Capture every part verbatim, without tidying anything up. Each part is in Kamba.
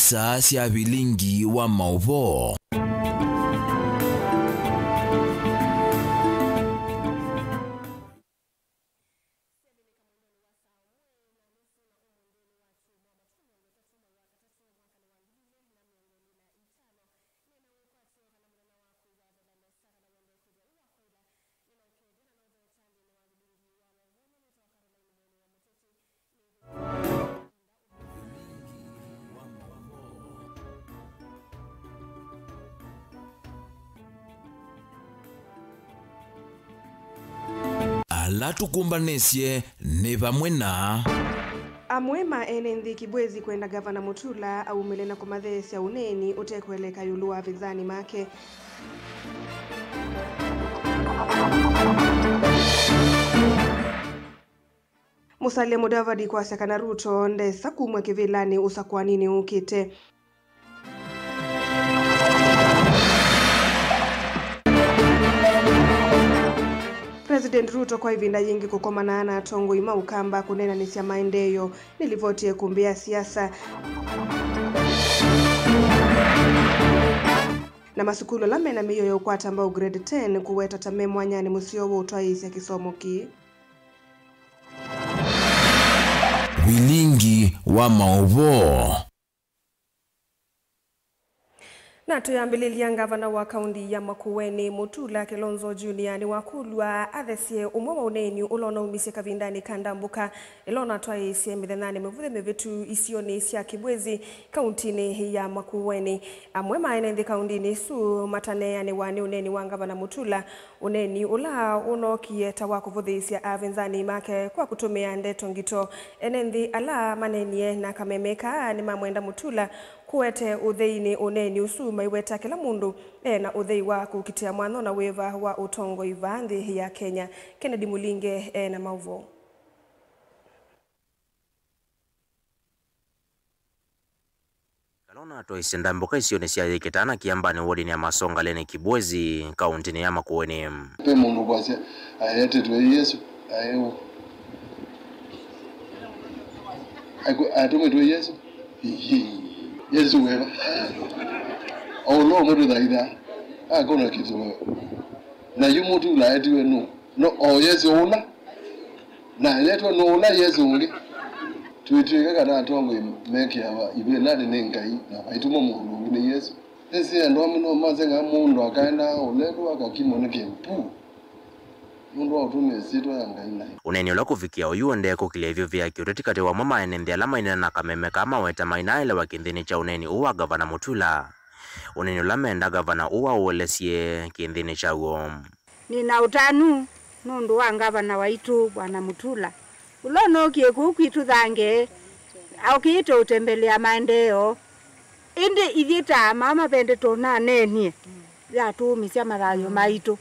Saa sya vilingi wa maũvoo. Ala tũkũmbanĩsye nĩ vamwe na. Amwe ma ene nthĩ Kibwezi kwenda Ngavana Mutula aumĩle na kũmatheesya ũneeni ũtekũeleka ĩũlũ wa avĩnzani make. Musalia Mudavadi kwasya kana Ruto ndesa kumw'a kĩvĩlanĩ ũsakũaninĩ ũkĩte. President Ruto kwa ĩvinda yĩngĩ kũkomana na atongoi ma Ũkamba kũneenanĩsya maendeeo, nĩ livoti ya ĩkumbĩ ya siasa. Na masukulu ala mena mĩio ya ũkwata mbau grade ten kũwetwa ta me mwanyanĩ mũseo wa ũtwaĩĩsya kĩsomo kĩĩ. Vilingi wa maũvoo. Na tũyambĩlĩlya, ngavana wa kaunti ya Makueni, Mutula Kilonzo Junior, nĩwakũlw'a athesye ũmwe wa ũneeni ũla ũnaumisye kavindanĩ ka ndambũka ĩla ũnatwaĩĩsye mĩthenyanĩ mĩvũthũ mĩvĩtu isionĩ sya Kibwezi, kauntinĩ ya Makueni. Amwe ma ene nthĩ kauntinĩ ĩsu mataneanĩwa nĩ ũneeni wa ngavana Mutula, ũneeni ũla ũnookie ta wa kũvũthĩĩsya avĩnzani make kwa kũtũmĩa ndeto ngito. Ene nthĩ ala maneenie na kameme kaa nĩmamwenda Mutula kũete ũtheinĩ ũneeni ũsu, maiweta kĩla mũndũ e na ũthei wa kũkitĩa mwanya na wĩva wa ũtongoi vaa nthĩ ya Kenya. Kennedy Mulinge e na maũvoo. Kala ũnatwaĩsye ndambũka isionĩ sya Yĩkĩtana Kĩambanĩ wodinĩ ya Masongaleni Kibwezi, kauntinĩ ya Makueni. Ve mũndũ kwasya, "Aetetwe Yesũ, aeũ." Aiku-, atũmĩtwe Yesũ? Ĩĩ. Yesũ weva. O ũla ũmwe tũthaithaa, akona kĩtũ. Na yu Mutula aetiwe nũ? No, o Yesũ ũla. Na aletwa nũũ ũla Yesũ ũngĩ? Twĩtw'ĩke kana atongoi mekĩawa ivĩlanĩ nĩ Ngai, na vaitũmwa mũndũ ũngĩ nĩ Yesũ. Nĩsĩ andũ amwe no maseng'a mũndũ akaendaa ũlelũ akakimwa nĩ kĩmpu nũndũ wa ũtũmĩa ĩsyĩtwa ya Ngai naĩ. Ũneeni ũla kũvikĩa oyu ũendee kũkĩlya ĩvyũvĩ ya kĩũteti katĩ wa amwe ma ene nthĩ ala maineena na kameme kaa maweta mainaelewa kĩnthĩnĩ kya ũneeni ũũ wa Ngavana Mutula. Ũneeni ũla menda ngavana ũũ aũelesye kĩnthĩnĩ kyaw'o. Nĩ na ũtanu nũndũ wa ngavana waitũ, Bwana Mutula, ũla ũnookie kũu kwitũ Thange, okĩte ũtembelea maendeeo. Ĩndĩ ithyĩ ta amama ve ndeto naneenie, yatũũmĩsya mathayũ maitũ.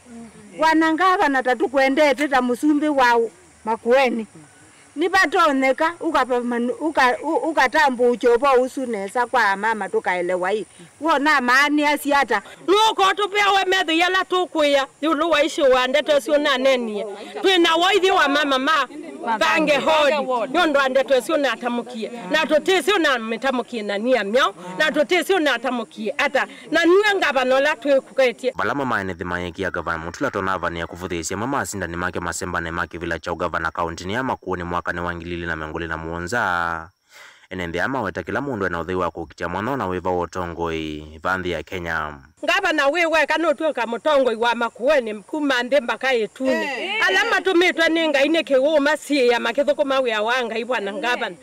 Bwana ngavana, ta tũkwendete ta mũsumbĩ wa Makueni. Nĩvatonyeka ũkavamanu-, ũka-, ũ-, ũkatambũũkya ũvoo ũsu nesa kwa amama tũkaelewa ĩ wonaa maanĩasya ata. Nũũka ũtũvea we methoi ala tũkwĩa ĩũlũ wa icio wa ndeto isu ũnaneenie. Twĩ na woo ithyĩ wa mama ma Thange Hall nĩ ũndũ wa ndeto isu ũnatamũkie. Na tũtĩsĩ ũnamĩtamũkie na nia myaũ, na tũtĩsĩ ũnatamũkie ata. Na nue ngavana ũla twĩkũketye. Vala amwe ma ene nthĩ mayĩkĩa Ngavana Mutula tonavanĩa kũvũthĩĩsya amwe ma asindani make masembanĩ ma kĩvĩla kya ũngavana kauntinĩ ya Makueni mwakanĩ wa ngili ilĩ na mĩongo ĩlĩ na mũonza, ene nthĩ aa maweta kĩla mũndũ ena ũthei wa kũkitĩa mwanya na wĩva wa ũtongoi vaa nthĩ ya Kenya. Ngavana wĩ weka nũtw'ĩka mũtongoi wa Makueni kuma nthĩ mbaka ĩtunĩ. Ala matũmĩtwe nĩ Ngai nĩ kĩw'ũ masiĩĩa makĩthũkũma wĩa wa Ngai, bwana ngavana.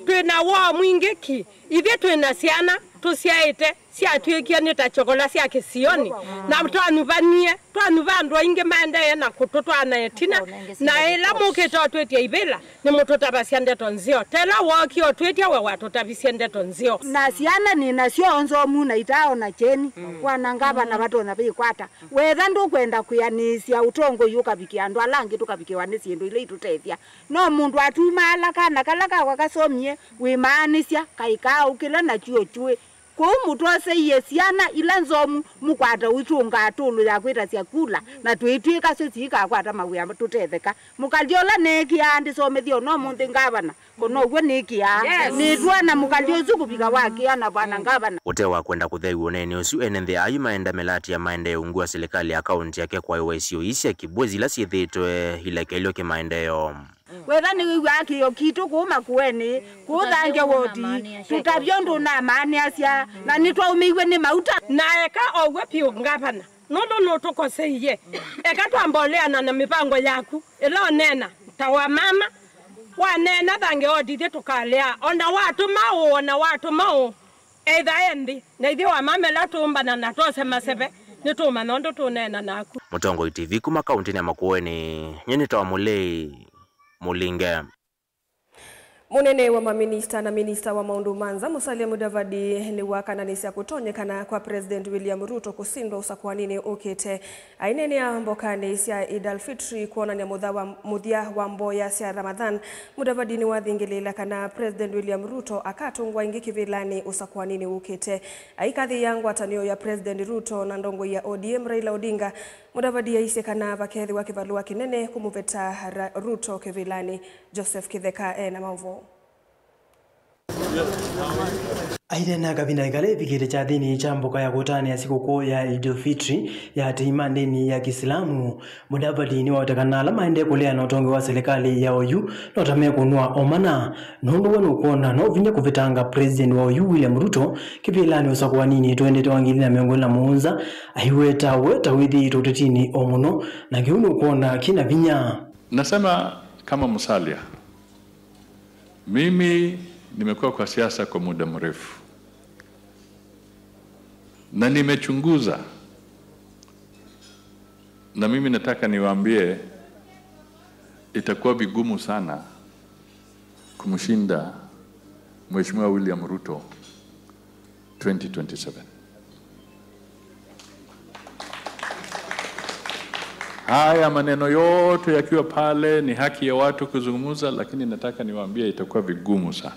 Twĩ na woo mwingĩ ki. Ithyĩ twĩ na syana tũsyaĩte syatw'ĩkie nĩ ta kyokola sya kĩsionĩ, na twanyuvanie, twanyuva andũ aingĩ maendee na kũtũtwaana ĩtina, na ĩla mũkĩte ũtwĩtya ivĩla, nĩmũtũtavasya ndeto nzeo. Tela wookie ũtwĩtya we watũtavisye ndeto nzeo. Na syana nĩ nasyo nzomu na itaaona kyeni, bwana ngavana, vatonya vĩkwata. Wetha ndũkwenda kwĩanĩĩsya ũtongoi ũkavikĩa andũ ala angĩ tũkavikĩwa nĩ syĩndũ ila itũtethya. No mũndũ atumaala kana kala kakwa kasomie, wĩmaanĩsya, kaĩ kaaũkĩla na kyuo kyũĩ. Kũu mũtwoseie syana ila nzomu mũkwata ũitũngaa tũlũ ya kwĩtasya kula, na twĩtw'ĩka syo siikakwata mawĩa tũtetheka. Mũkali ũla neekĩaa ndĩsomethya ona ũmũnthĩ ngavana, ko now'o nĩkĩaa. Yes. Nĩtwona mũkali ũsu kũvika wakĩa na bwana ngavana. Ũtee wa kwenda kũtheew'a ũneenĩ ũsu, ene nthĩ ayu maenda mĩlati ya maendeeo ungu wa silikalĩ ya kaunti yake kwaĩwa isio ii sya Kibwezi ila syĩthĩĩtwe ilekelyo kĩmaendeeo. Wetha nĩwĩw'aa kĩĩo kitũ kũu Makueni, kũu Thange woti, tũtavye ũndũ ũnamaanĩasya, na nĩtwaũmĩiw'e nĩ mauta. Na eka o w'o vyũ, ngavana, nũndũ nũtũkoseie. Eka twamboleana na mĩvango yaku ĩla ũneena ta wa mama, waneena Thange woti ithyĩ tũkalea, o na watũma ũũ, o na watũma ũũ, eitha e nthĩ, na ithyĩ wa mama ĩla tũũmbana na twose maseve, nĩtũũmanya ũndũ tũũneena naku. Mũtongoi T V kuma kauntinĩ ya Makueni, nyie nĩtawa Mũlei Mũlinge. Mũnene wa maminista na minista wa maũndũ ma nza, Musalia Mudavadi, nĩwakananĩsya kũtonyekana kwa President William Ruto kũsindwa ũsakũaninĩ ũkĩte. Aineenea mbokanĩ sya Eid al-Fitri kwonany'a mũtha wa mũthya wa mboya sya Ramadhan, Mudavadi nĩwathingĩlĩĩla kana President William Ruto akatũngwa ĩngĩ kĩvĩlanĩ ũsakũaninĩ ũkĩte. Aikathĩĩa ngwatanĩo ya President Ruto na ndongoi ya O D M Raila Odinga, Mudavadi aisye kana vakethĩwa kĩvalũa kĩnene kũmũveta Ra-, Ruto kĩvĩlanĩ. Joseph Kĩtheka e na maũvoo. Aineena kavindanĩ kala evikĩte kyathĩnĩ kya mboka ya kũtanĩa sikũkũ ya Eid al-Fitri ya atei ma ndĩni ya Kisilamu, Mudavadi nĩwaũta kana ala maendee kũleana ũtongi wa silikalĩ ya oyu no ta mekũnwa o mana, nũndũ we nũkwona no vinya kũvetanga President wa oyu William Ruto kĩvĩlanĩ ũsakũaninĩ tũendete wa ngili na mĩongo ĩlĩ na mũonza, aiweta we ta wĩthĩĩtwe ũtetinĩ o mũno, na kĩu nũkwona kĩna vinya. Nasema kama Musalia, mimi nimekuwa kwa siasa kwa muda mrefu na nimechunguza, na mimi nataka niwaambie, itakuwa vigumu sana kumshinda Mheshimiwa William Ruto twenty twenty-seven. Haya maneno yote yakiwa pale, ni haki ya watu kuzungumza, lakini nataka niwaambie itakuwa vigumu sana.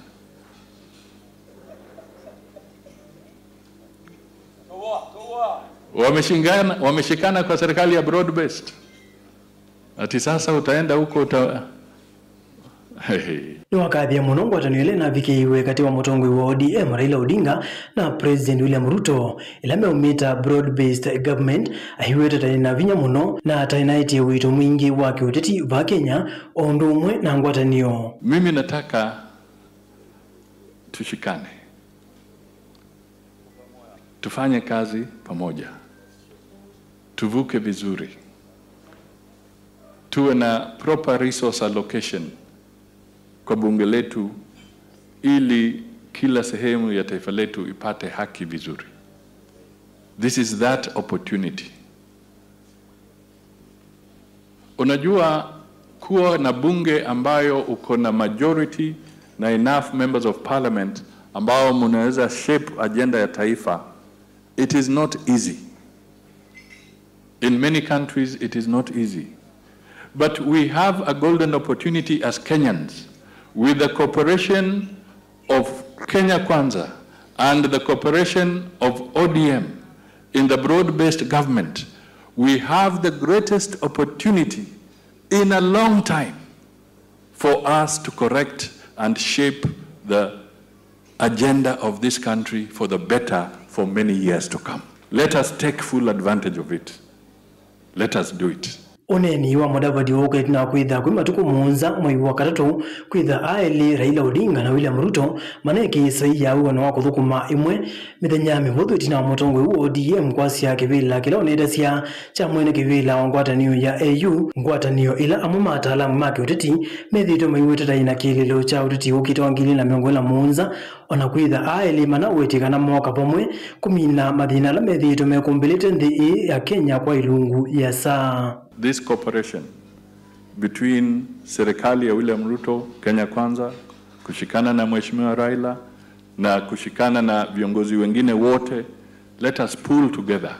Wameshingana, wameshikana kwa serikali ya broad based. Ati sasa utaenda huko uta-, Nĩwakathie mũno ngwatanĩo ĩla ĩnavikĩiwe katĩ wa mũtongoi wa O D M Raila Odinga na President William Ruto, ĩla meũmĩta broad-based government, aiweta ta ĩna vinya mũno na ta ĩnaetie ũito mwingĩ wa kĩũteti vaa Kenya, o ũndũ ũmwe na ngwatanĩo. Mimi nataka tushikane. Tufanye kazi pamoja. Tuvuke vizuri. Tuwe na proper resource allocation kwa bunge letu ili kila sehemu ya taifa letu ipate haki vizuri. This is that opportunity. Unajua, kuwa na bunge ambayo uko na majority na enough members of parliament ambao mnaweza shape agenda ya taifa, it is not easy. In many countries, it is not easy. But we have a golden opportunity as Kenyans with the cooperation of Kenya Kwanza and the cooperation of O D M in the broad-based government, we have the greatest opportunity in a long time for us to correct and shape the agenda of this country for the better for many years to come. Let us take full advantage of it. Let us do it. Ũneeni wa Mudavadi ũũka ĩtina wa kwĩtha kwĩ matukũ mũonza mwei wa katatũ kwĩtha aelĩ Raila Odinga na William Ruto manekĩie saii ya wĩw'ano wa kũthũkũma ĩmwe mĩthenya mĩvũthũ ĩtina wa mũtongoi wa O D M kwasya kĩvĩla kĩla ũnetasya kya mwene kĩvĩla wa ngwatanĩo ya A U, ngwatanĩo ĩla amwe ma ataalamu ma kĩũteti methĩĩtwe maiweta ta ĩna kĩlĩlo kya ũteti ũkĩte wa ngili na mĩongo ĩlĩ na mũonza, o na kwĩtha aelĩ mana ũĩtĩ kana mooka vamwe kũmina mathĩna ala methĩĩtwe mekũmbĩlĩte nthĩ ĩĩ ya Kenya kwa ilungu ĩasa. This cooperation between serikali ya William Ruto, Kenya Kwanza, kushikana na Mheshimiwa Raila na kushikana na viongozi wengine wote, let us pull together.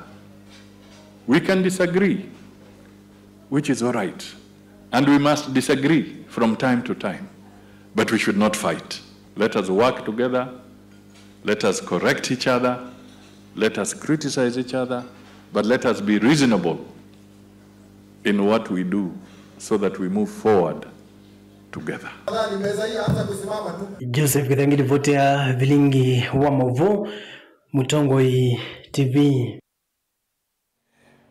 We can disagree, which is all right. And we must disagree from time to time, but we should not fight. Let us work together Let us correct each other, let us criticize each other, but let us be reasonable in what we do so that we move forward together. Joseph Githangi, ripoti ya Vilingi wa Mauvoo, Mũtongoi T V.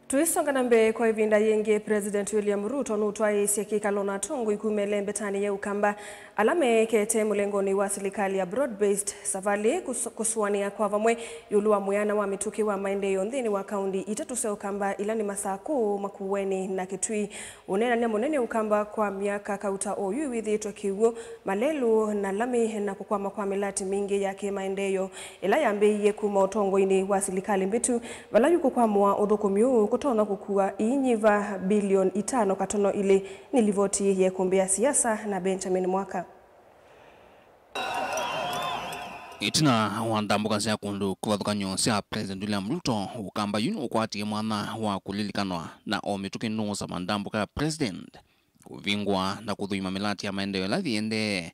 Tũisonga na mbee, kwa ĩvinda yĩngĩ, President William Ruto nũtwaĩĩsye kĩkalo na atongoi kuma ĩlembetanĩ ya Ũkamba ala meekete mũlengonĩ wa silikalĩ ya broad-based, savalĩ kũs-, kũsũanĩa kwa vamwe ĩũlũ wa mwĩana wa mĩtũkĩ wa maendeeo nthĩnĩ wa kaũnti itatũ sya Ũkamba, ila nĩ Masakũ, Makueni na Kitui. Ũneenany'a mũnene Ũkamba kwa myaka kauta oyu ĩwĩthĩĩtwe kĩw'ũ, malelũ na lami, na kũkwama kwa mĩlatĩ mingĩ ya kĩmaendeeo ĩla yambĩĩie kuma ũtongoinĩ wa silikalĩ mbĩtu, vala yu kũkwamũa ũthũkũmi ũũ kũtonya kũkua iinyiva bilioni itano katono ilĩ, nĩ livoti ya ĩkũmbĩ ya siasa na Benjamin Mwaka. Ĩtina wa ndambũka sya kũndũ kĩvathũkany'o sya President William Ruto, Ũkamba yu nũkwatie mwanya wa kũlilikanwa na o mĩtũkĩ nũũsama ndambũka ya President, kũvingũa na kũthũima mĩlatĩ ya maendeeo ĩla yĩendee.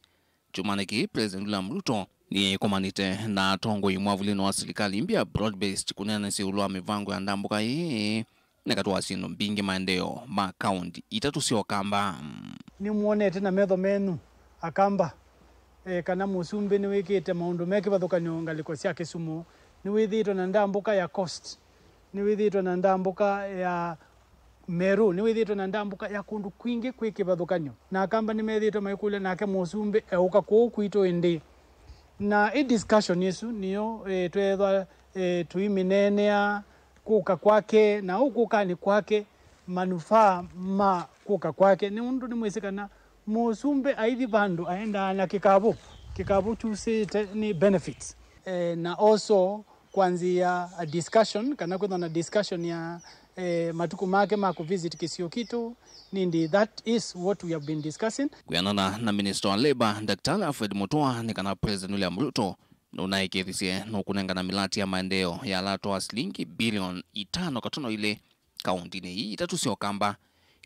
Kyumwanĩ kĩĩ, President William Ruto nĩekomanĩte na atongoi mwavulĩnĩ wa silikalĩ mbya broad-based kũneenanĩsya ĩũlũ wa mĩvango ya ndambũka ĩĩ, na katĩ wa syĩndũ mbingĩ maendeeo ma kaũnti itatũ sya Ũkamba. Nĩmwonete na metho menyu, Akamba, e, kana Mũsumbĩ nĩwĩkĩte maũndũ me kĩvathũkany'o ngalĩko sya Kisumu. Nĩwĩthĩĩtwe na ndambũka ya Coast. Nĩwĩthĩĩtwe na ndambũka ya Meru, nĩwĩthĩĩtwe na ndambũka ya kũndũ kwingĩ kwĩ kĩvathũkany'o, na Akamba nĩmethĩĩtwe maikũlya nake Mũsumbĩ eũka kũũ kwitũ ĩndĩĩ. Na ĩ discussion ĩsu nĩyo, e, tweethwa, e, tũimĩneenea kũka kwake, na ũũ kũkanĩ kwake, manufaa ma kũka kwake, nĩ ũndũ nĩmwĩsĩ kana Mũsumbĩ aithi vandũ aendaa na kĩkavũ, kĩkavũ kyusĩte nĩ benefits. E, na also kwanzia a discussion, kana kwĩthwa na discussion ya, eh, matukũ make ma kũvisit kĩsio kitũ, nĩndĩ that is what we have been discussing. Kwĩanana na Minista wa Labour, Daktari Alfred Mutua, nĩ kana President William Ruto nũnaĩkĩĩthisye nũkũnengana mĩlatĩ ya maendeeo ya ala atwaa silingi bilioni itano katono ilĩ kaũntinĩ ii itatũ sya Ũkamba,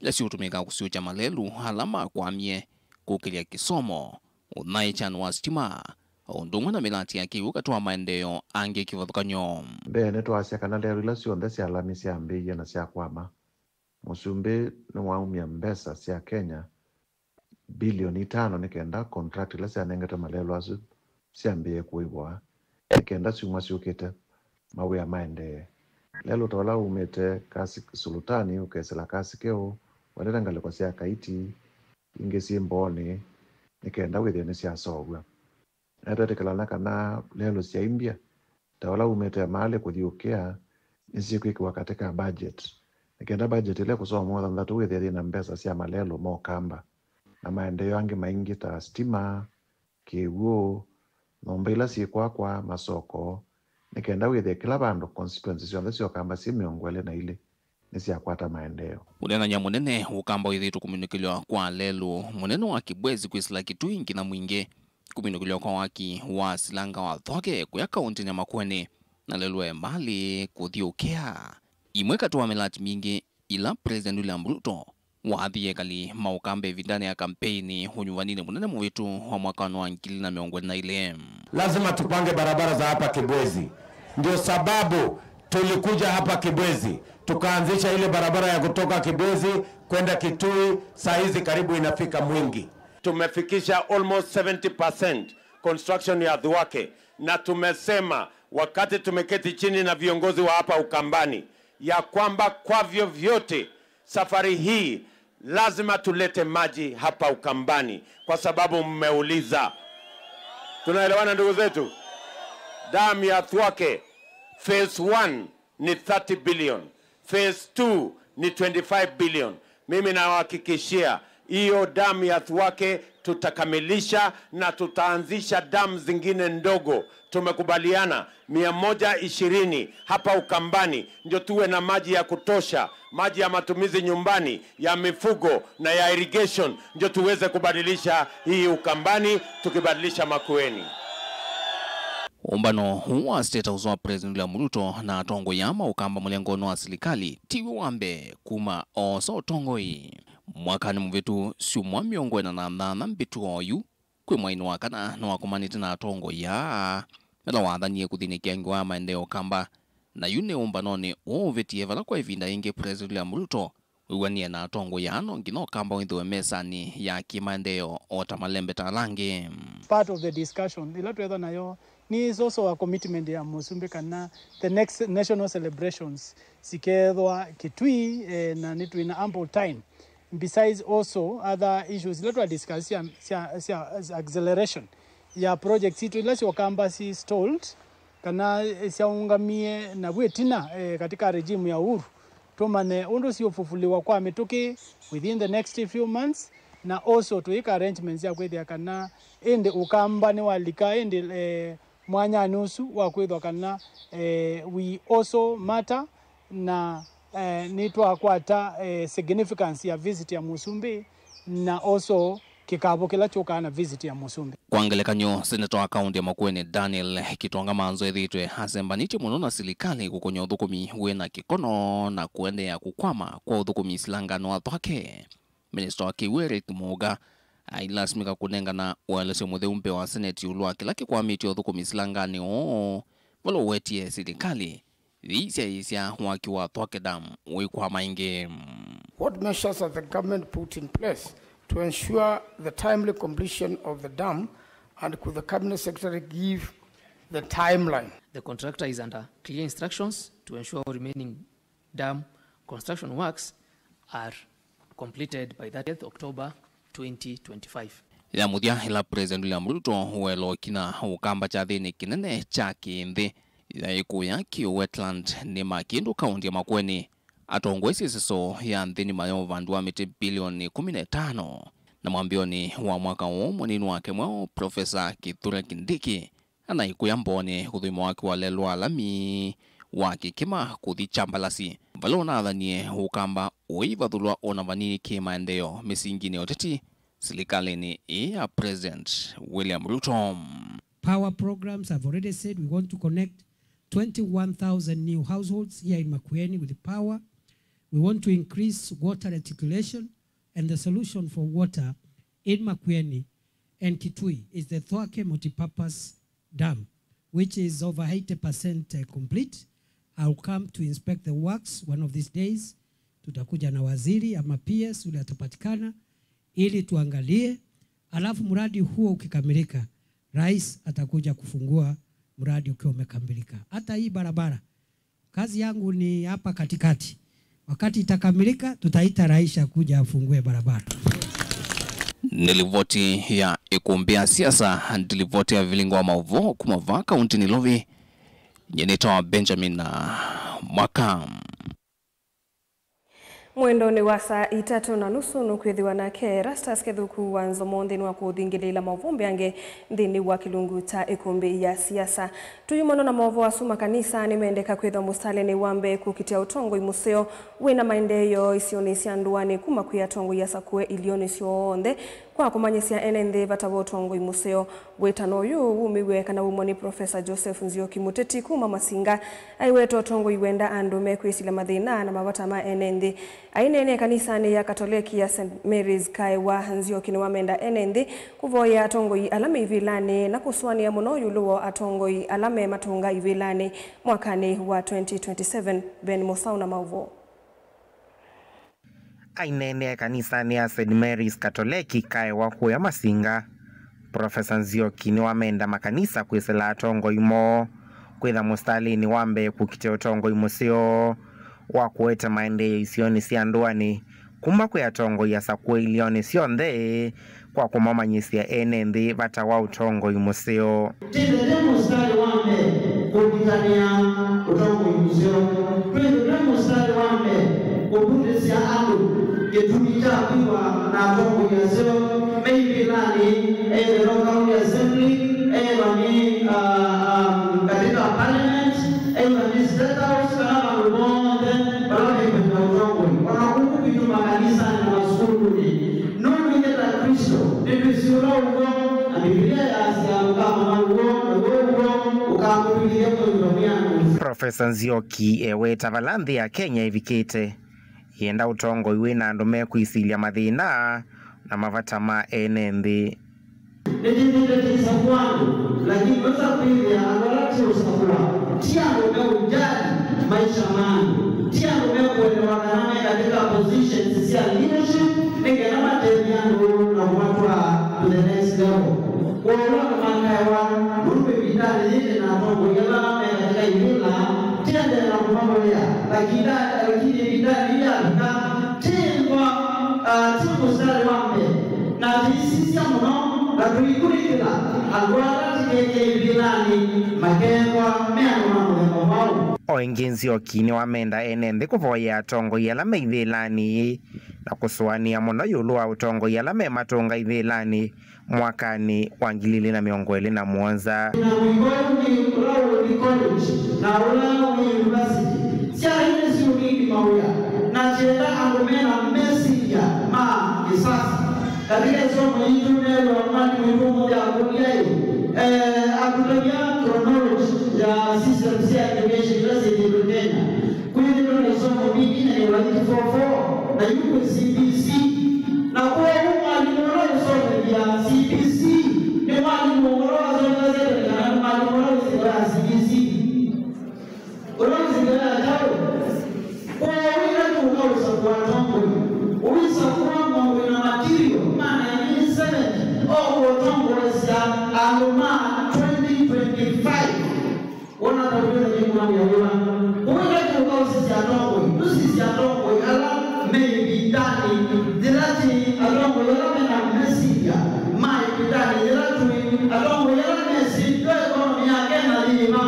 ila siũtũmĩka kũsyũkya malelũ ala makwamie, kũkĩlya kĩsomo, ũthaĩkyanĩ wa sitima, o ũndũ ũmwe na mĩlatĩ ya kĩw'ũ katĩ wa maendeeo angĩ kĩvathũkany'o. Mbee nĩtwasya kana lelũ ila syonthe sya lami syambĩĩie na syakwama. Mũsumbĩ nĩwaumya mbesa sya Kenya bilioni itano nĩ kenda contract ila syanengetwe malelũ asu syambĩĩe kũĩvwa, nĩ kenda syumwa syũkĩte mawĩa maendee. Lelũ ta ũla umĩte Kasi Sulutani ũkesĩla Kasi Keũ, ũendete ngalĩko sya Kaiti, ingĩ syĩ Mboonĩ, nĩ kenda wĩthĩe nĩsyaseũvw'a. Na nĩtwetĩkĩlana kana lelũ sya imbya, ta ũla umĩte Emali kũthi Ũkĩa, nĩsyĩkwĩkĩwa katĩ ka budget, nĩ kenda budget ĩla ĩkũsoa mwei wa thanthatũ wĩthĩe yĩna mbesa sya malelũ ma Ũkamba na maendeeo angĩ maingĩ ta sitima, kĩw'ũ, nyũmba ila syĩkwakwa, masoko, nĩ kenda wĩthĩe kĩla vandũ, constituency syonthe sya Ũkamba syĩ mĩongo ĩlĩ na ilĩ nĩsyakwata maendeeo. Ũneenany'a mũnene Ũkamba wĩthĩĩtwe kũminũkĩlw'a kwa lelũ mũnene wa Kibwezi kwĩsĩla Kitui nginya Mwingĩ, kũminũkĩlw'a kwa waki wa silanga wa Thwake kũya kaũntinĩ ya Makueni, na lelũ wa Emali kũthi Ũkĩa. Imwe katĩ wa mĩlatĩ mingĩ ila President William Ruto waathie ekali ma Ũkamba ĩvindanĩ ya kampeini ũnyuvaninĩ mũnene mũvĩtu wa mwakanĩ wa ngili na mĩongo ĩlĩ na ilĩ. Lazima tupange barabara za hapa Kibwezi. Ndio sababu tulikuja hapa Kibwezi, tukaanzisha ile barabara ya kutoka Kibwezi kwenda Kitui, saa hizi karibu inafika Mwingi. Tumefikisha almost seventy percent construction ya Thwake, na tumesema wakati tumeketi chini na viongozi wa hapa Ukambani ya kwamba kwa vyovyote safari hii lazima tulete maji hapa Ukambani kwa sababu mmeuliza. Tunaelewana, ndugu zetu? Dam ya Thwake phase one ni thirty billion, phase two ni twenty-five billion. Mimi nawahakikishia hiyo dam ya Thwake tutakamilisha na tutaanzisha dam zingine ndogo. Tumekubaliana mia moja ishirini hapa Ukambani, ndio tuwe na maji ya kutosha, maji ya matumizi nyumbani, ya mifugo na ya irrigation, ndio tuweze kubadilisha hii Ukambani, tukibadilisha Makueni. Ũmbano ũũ wa State House wa President William Ruto na atongoi aa ma Ũkamba mũlengonĩ wa silikalĩ tiw'o wa mbee kuma oosa ũtongoi. Mwakanĩ mũvĩtu, syumwa mĩongo ĩna na nyaanya mbĩtu oyu, kwĩ mwainĩ wa kana nĩwakomanĩte na atongoi aa vala wathanie kũthinĩkĩa ngewa ya maendeeo Ũkamba. Na yu nĩ ũmbanonĩ ũũ ũvĩtie vala kwa ĩvinda yĩngĩ President William Ruto wĩw'anie na atongoi aa no nginya Ũkamba wĩthĩwe mesanĩ ya kĩmaendeeo o ta malembeta ala angĩ. Part of the discussion ĩla twethwa nayo nĩ is also a commitment ya Mũsumbĩ kana the next national celebrations sikethwa Kitui, eh, na nĩ twĩna ample time. Besides also other issues ila twa discuss sya, sya, sya acceleration ya projects itũ ila sya Ũkamba si stalled kana syaũngamie na vu ĩtina, eh, katika regime ya Uhuru, tũmanye ũndũ siũfufuliwa kwa mĩtũkĩ within the next few months, na also tũĩka arrangements ya kwĩthĩa kana ĩndĩ Ũkamba nĩwalika ĩndĩ, eh, mwanyanĩ ũsu wa kwĩthwa kana, eh, we also matter na, eh, nĩtwakwata, eh, significance ya visit ya Mũsumbĩ na also kĩkavũ kĩla kyũkaa na visit ya Mũsumbĩ. Kwa ngelekany'o, seneta wa kaũntĩ ya Makueni Daniel Kitonga Manzo ethĩĩtwe asembanĩtye mũno na silikalĩ kũkony'a ũthũkũmi wĩ na kĩkono na kũendeea kũkwama kwa ũthũkũmi silanganĩ wa Thwake. Minista wa kĩw'ũ Eric Muga ailasimĩka kũnengana ũelesyo mũtheu mbee wa Seneti ĩũlũ wa kĩla kĩkwamĩtye ũthũkũmi silanganĩ ũũ, vala ũwetie silikalĩ yĩisyaĩĩsya waki wa Thwake Dam ũikwama ĩngĩ. What measures has the government put in place to ensure the timely completion of the dam, and could the cabinet secretary give the timeline? The contractor is under clear instructions to ensure all remaining dam construction works are completed by thirtieth October twenty twenty-five. Ya mũthya, ĩla President William Ruto ũelooki na Ũkamba kyathĩnĩ kĩnene kya kĩ-nthĩ ya ĩkũũ ya Kĩũ Wetland nĩ Makĩndũ, kaũntĩ ya Makueni, atongoi sisĩso ya nthĩ nĩmayoo vandũ wa mĩtĩ bilioni kũmi na itano. Na mwambĩonĩ wa mwaka ũũ, mũnini wake mweũ, Profesa Kithure Kindiki, anaikũya mboonĩ kũthũima waki wa lelũ wa lami wa Kĩkĩma kũthi Kyambalasi, vala ũnathanie Ũkamba ũivathũlwa ona vanini kĩ maendeeo mĩsinginĩ ya ũteti silikalĩnĩ ĩĩ ya President William Ruto. Power programs, I've already said we want to connect twenty-one thousand new households here in Makueni with power. We want to increase water reticulation, and the solution for water in Makueni and Kitui is the Thwake Multipurpose Dam, which is over eighty percent, uh, complete. I'll come to inspect the works one of these days. Tutakuja na waziri ama P S ule atapatikana ili tuangalie, alafu mradi huo ukikamilika, rais atakuja kufungua mradi ukiwa umekamilika. Hata hii barabara, kazi yangu ni hapa katikati. Wakati itakamilika, tutaita rais akuja afungue barabara. Nĩ livoti ya ĩkũmbĩ ya siasa, nĩ livoti ya vilingo wa maũvoo kuma vaa kaũntĩ Nairobi. Nyie nĩtawa Benjamin Mwaka. Mwendonĩ wa saa itatũ na nusu nũkwĩthĩwa nake Erastus Kĩthũku wa Nzomo nthĩnĩ wa kũthingĩlĩĩla maũvoo mbeange nthĩnĩ wa kĩlungu kya ĩkũmbĩ ya siasa. Tũyumana na maũvoo asu, makanisa nĩmendeka kwĩthwa mũstalĩnĩ wa mbee kũkitĩa ũtongoi mũseo wĩna maendeeo isionĩ sya ndũanĩ kuma kwĩ atongoi asakũe ilionĩ syonthe kwa kũmanyĩsya ene nthĩ vata wa ũtongoi mũseo. Wĩtano ũyũ wumiw'e kana wumwa nĩ Profesa Joseph Nzioki, mũteti kuma Masinga, aiweta ũtongoi wenda andũ mekwĩsilya mathĩna na mavata ma ene nthĩ. Aineenea kanisanĩ ya Katoleki ya Saint Mary's, Kaewa Nzioki nĩwamenda ene nthĩ kũvoyea atongoi ala me ivĩlanĩ na kũsũanĩa mũno ĩũlũ wa atongoi ala me matũnga ivĩlanĩ mwakanĩ wa twenty twenty-seven. Ben Mũsaũ na maũvoo. Aineenea kanisanĩ ya Saint Mary's Katoleki, Kaewa kũya Masinga, Profesa Nzioki nĩwamenda makanisa kwĩsĩla atongoi moo kwĩtha mũstalĩnĩ wa mbee kũkitĩa ũtongoi mũseo wa kũete maendeeo isionĩ sya ndũanĩ kuma kwĩ atongoi asakũe ilionĩ syonthe kwa kũmamanyĩsya ene nthĩ vata wa ũtongoi mũseo. Tĩthete mũstalĩ wa mbee kũkitanĩa ũtongoi mũseo. Twĩthĩwe mũstalĩ wa mbee kũvundĩsya andũ kĩtumi kya kwĩwa na atongoi aseo me ivĩlanĩ, either no county assembly, either nĩ, uh, um, katika parliament, either nĩ State House, kana vandũ vonthe vala vekwenda ũtongoi. Ona kũu kwitũ makanisanĩ na masukulunĩ. Nũndũ ithe ta Kristo nĩtwĩsĩ ũla ũw'o, na Mbivilia yaasya, ũkamanya ũw'o, naw'o ũw'o ũkamũtw'ĩkĩthya mwĩw'ĩo mwĩanĩu. Profesa Nzioki eweta vala nthĩ ya Kenya ĩvikĩte, yenda ũtongoi wĩna andũ mekwĩsilya mathĩna na mavata ma ene nthĩ. Nĩtwĩthĩĩtwe tũisakũa andũ, lakini wesa kwĩthĩa andũ ala tũũsakũa ti andũ meũjali maisha ma andũ, ti andũ mekũelewa kana me katika positions sya leadership nĩ kana matethye andũ na kũmatwaa to the next level. Kwoou andũ makaewa nũndũ ĩvindanĩ yĩĩ twĩ na atongoi ala me katika ivĩla, tĩendeea na kũmavoyea, lakini, lakini ĩvindanĩ yĩĩ yavika, tĩĩthwa, ah, tĩ mũsitalĩ wa mbee. Na tũisisya mũno, na tũikunĩkĩla andũ ala tũkekĩa ivĩlanĩ makethwa me andũ ma mũthemba mwaũ. O ĩngĩ, Nzioki nĩwamenda ene nthĩ kũvoyea atongoi ala me ivĩlanĩ na kũsũanĩa mũno ĩũlũ wa ũtongoi ala mematũnga ivĩlanĩ mwakanĩ wa ngili ilĩ na mĩongo ĩlĩ na mũonza. Na mũiko ũyũ nĩ ũla ũĩ college na ũla ũĩ university. Syainĩ syũnini mawĩa na kyenda andũ mena mesilya ma kĩsasa. Katika ĩsomo yitũ neew'a mwalimũ witũ ũmũnthĩ akũlya ĩ, eh, atũtavya chronology ya system sya education ila syĩthĩĩtwe Kenya. Kwĩthĩwa na ĩsomo mbingĩ na ĩwa eight four four na yu kwĩ C B C. Na kwoou mwalimũ ũla ũsomethya C B C nĩ mwalimũ ũla wasomethasya kana nĩ mwalimũ ũla wĩsĩ ngewa ya C B C. Ũla wĩsĩ ngewa ya kyaũ? Kwoou ĩla tũũka ũsakũa atongoi, ũisakũa mũndũ wĩna material ma nineteen seventy o kũtongoesya andũ ma twenty twenty-five. Wona ta ũtwĩtha nĩ mwambĩa wĩva? Kũu ĩla tũũka ũsisya atongoi, tũsisya atongoi ala me ĩvindanĩ yĩla twĩ, atongoi ala me na mesilya ma ĩvindanĩ yĩla twĩ, atongoi ala mesĩ ndo economy ya Kenya yĩva.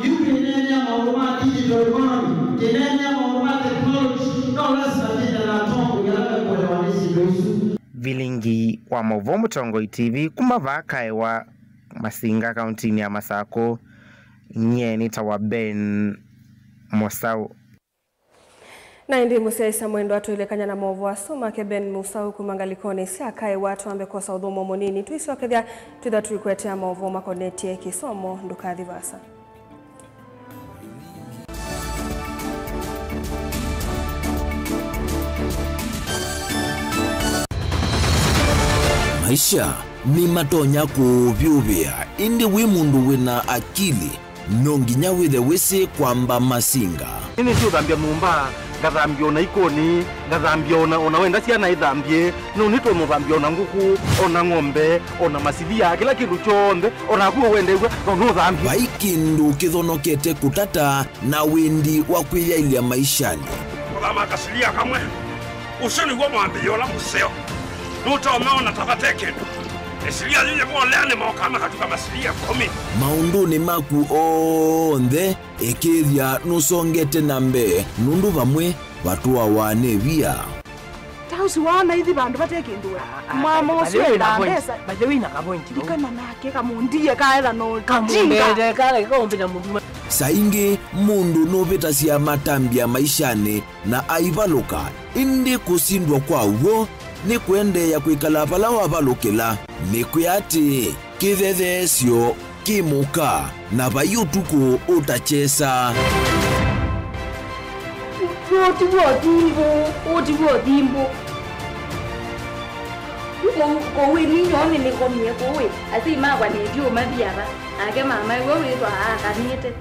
Yu twĩneenea maũndũ ma digital economy, twĩneenea maũndũ ma technology, no lasima twĩthĩwe na atongoi ala mekũelewa nĩ syĩndũ isu. Vilingi wa maũvoo Mũtongoi T V kuma vaa Kaewa, Masinga, kauntinĩ ya Masakũ. Nyie nĩtawa Ben Mũsaũ. Na ĩndĩ mũsyaĩĩsya mwendwa, twĩlekany'a na maũvoo asu make Ben Mũsaũ kuma ngalĩkonĩ sya Kaewa, twambe kwosa ũthũmũo mũnini, tũisyokethya twĩtha tũikũetea maũvoo makonetye kĩsomo. Ndũkathi vaasa. Maisha nĩmatonya kũũvyũvĩa, ĩndĩ wĩ mũndũ wĩna akili, no nginya wĩthe wĩsĩ kwamba masinga. Nĩnĩsĩ ũthambya nyũmba, ngathambya ona ikoni, ngathambya ona, ona wenda syana ithambye, no nĩtonya ũthambya ona ngũkũ, ona ng'ombe, ona masilia, kĩla kĩndũ kyonthe, ona naku ũwendeew'a, no nũthambye. Vai kĩndũ kĩthonokete kũtata na wendi wa kwĩyaĩlya maishanĩ. Kũthama kasilia kamwe, ũsu nĩw'o mwambĩĩo ũla mũseo. Nũtonya ona ta vate kĩndũ. Ĩsilia yĩyĩ molea nĩmokaa makatuka masilia ĩkũmi. Maũndũnĩ maku onthe, ĩkĩĩthya nũsongete na mbee, nũndũ vamwe vatũawa nĩ via. Ta ũsu waona ithi vandũ vate kĩndũ we. Ah, ah, mama by the ũsu way, endaa na point, mbesa. By the way, na ka point, no? Ndikana nake kamũndie kaetha no. Kamũndie jinga. Kala kaumbina mũndũ. Saa ingĩ mũndũ nũvĩtasya matambya maishanĩ na aivalũka, ĩndĩ kũsindwa kwa w'o nĩ kũendeea kwĩkala vala wavalũkĩla. Nĩ kwĩa atĩ kĩthetheesyo kĩ mũka, na vai ũtukũ ũtakyesa. Ũũ ti w'o thimbũ, ũũ ti w'o thimbũ. Yu kũu, kũu ĩ ninyoo nĩnĩkomie kũu ĩ, asyai makwa nĩndiũmathi ava, nake mama ĩw'o wĩthwa aakanĩte.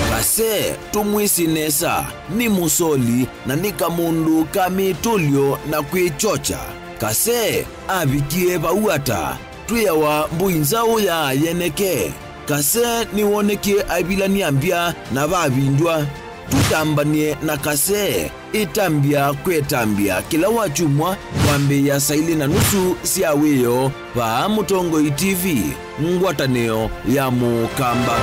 Kase, tũmwĩsĩ nesa, nĩ mũsoli na nĩ kamũndũ ka mĩtũlyo na kwĩkyokya. Kase avikie vau ata? Twĩawa mbũi nzaũ ya yeneke. Kase nĩwonekie aivilany'a mbya na vavindw'a. Tũtambany'e na Kase. Ĩtambya kwĩ ĩtambya kĩla wakyumwa kwambĩĩa saa ilĩ na nusu sya wĩoo vaa Mũtongoi T V, ngwatanĩo ya Mũkamba.